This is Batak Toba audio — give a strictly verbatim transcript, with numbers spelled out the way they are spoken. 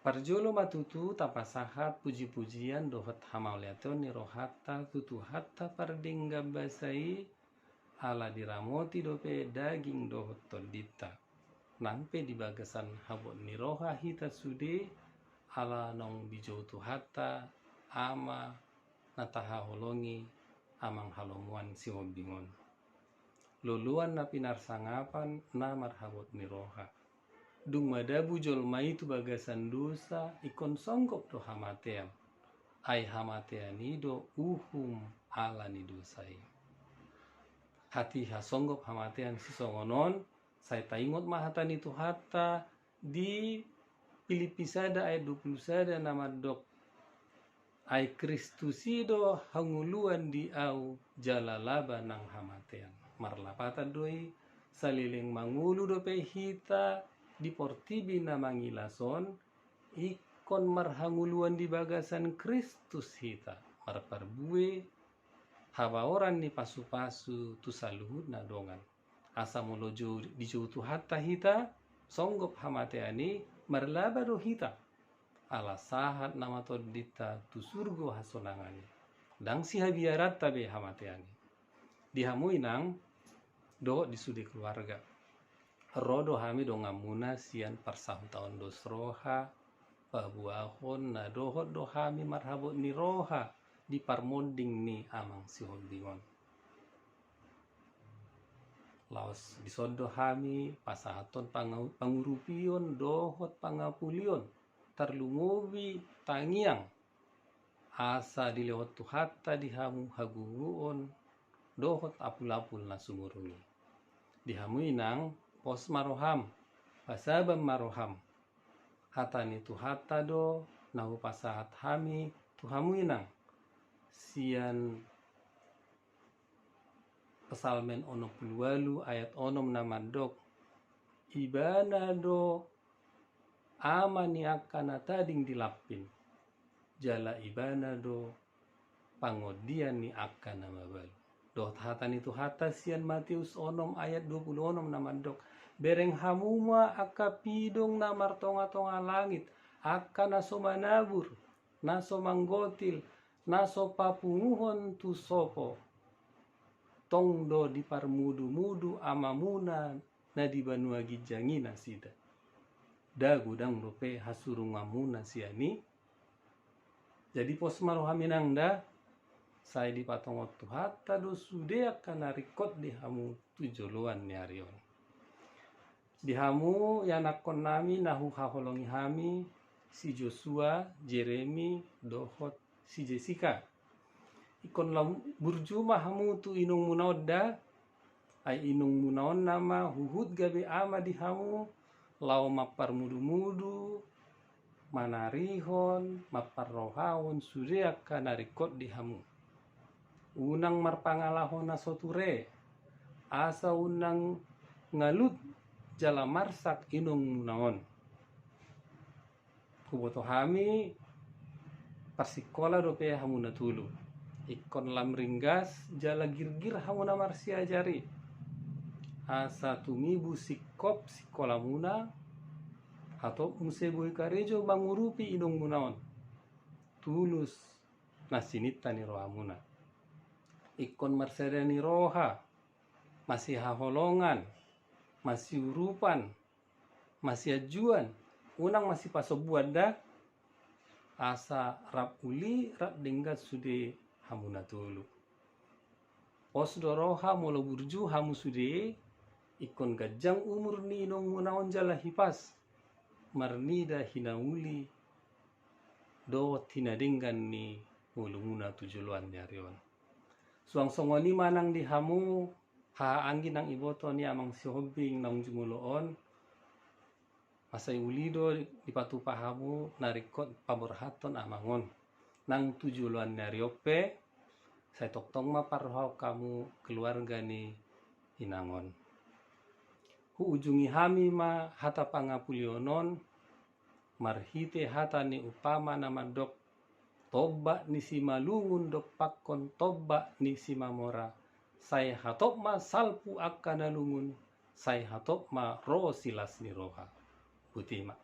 Parjolo ma tutu tapasahat puji-pujian dohot hamauliateon ni rohanta tu Tuhanta pardenggan basa i, ala diramoti dope daging dohot tondinta. Nang pe di bagasan habot ni roha hita sude, ala naung dijou Tuhanta Ama na tahaholongi amang halomoan Sihombing on. Loloan na pinarsangapan na marhabot ni roha. Dung madabu jolma i tu bagasan dosa, ingkon songgop do hamatean. Ai hamatean i do uhum ala ni dosa i. Hatiha songgop hamatean sisongon on, sai taingot ma hata ni Tuhanta di Pilippi sada ayat dua pulu sada na mandok: Ai Kristus i do hangoluan di ahu jala laba nang hamatean. Marlapatan do i, saleleng mangolu dope hita di portibi na mangilas on, ingkon marhangoluan di bagasan Kristus hita, marparbue habaoran ni pasu-pasu tu saluhut na dongan. Asa molo jou, dijou Tuhanta hita, songgop hamatean i, marlaba do hita. Ala sahat nama tondinta tu surgo hasonangan i. Ndang sihabiaranta be hamatean i. Di hamu inang, dohot di sude keluarga. Ro do hami donganmuna sian parsahutaon dos roha, paboahon na dohot do hami marhabot ni roha di parmonding ni amang Sihombing on. Laos dison do hami pasahathon pangau-, pangurupion dohot pangapulion, tarlumobi tangiang, asa dilehon Tuhanta di hamu hagogoon dohot apul-apul na sumurung i. Di hamu inang, pos ma roham, pasaban ma roham. Hata ni Tuhanta do na hupasahat hami tu hamu inang. Sian Psalmen onom pulu ualu ayat onom na mandok: Ibana do ama ni angka na tading di lampin, jala Ibana do pangondian ni angka na mabalu. Dohot hata ni Tuhanta sian Mateus onom ayat dua pulu onom na mandok: Bereng hamu ma angka pidong na martonga-tonga langit, angka na so manabur, na so manggotil, na so papunguhon tu sopo. Tong do diparmudu-mudu Amamuna na di banua ginjang i nasida. Nda godang dope hasurunganmuna sian i. Jadi pos ma roham inang da, sai dipatongon Tuhanta do sude angka na ringkot di hamu tu joloan ni ari on. Di hamu ianakkonnami na huhaholongi hami, si Joshua, Jeremy, dohot si Jessica. Ingkon lam-, burju ma hamu tu inongmuna on da, ai inongmuna on nama huhut gabe ama di hamu, laho mamparmudu-mudu, manarihon, mamparrohahon sude angka na ringkot di hamu. Unang marpangalaho na so ture, asa unang ngalut jala marsak inongmuna on. Huboto hami parsikola dope hamu na tolu. Ingkon lam ringgas jala girgir hamu na marsiajar i. Asa tumibu singkop sikolamuna, hatop muse boi karejo mangurupi inongmuna on. Tulus na sininta ni rohamuna. Ingkon marsada ni roha, masihaholongan, masiurupan, masianjuan, unang masipasombuan da, asa rap uli, rap denggan sude hamu na tolu. Pos do roha molo burju hamu sude, ingkon ganjang umur ni inongmuna on jala hipas, marnida hinauli dohot hinadenggan ni ngolumuna tu joloan ni ari on. Suang songon i ma nang di hamu, haha anggi nang iboto ni amang Sihombing naung jumolo on, asa uli do dipatupa hamu na ringkot paborhathon amang on. Nang tu joloan ni ari on pe, sai tongtong ma parrohahon hamu keluarga ni inang on. Huujungi hami ma hata pangapulion on, marhite hata ni umpama na mandok: Tombak ni Simalungun dompakkon tombak ni Simamora, sai hatop ma salpu angka na lungun, sai hatop ma ro silas ni roha. Boti ma.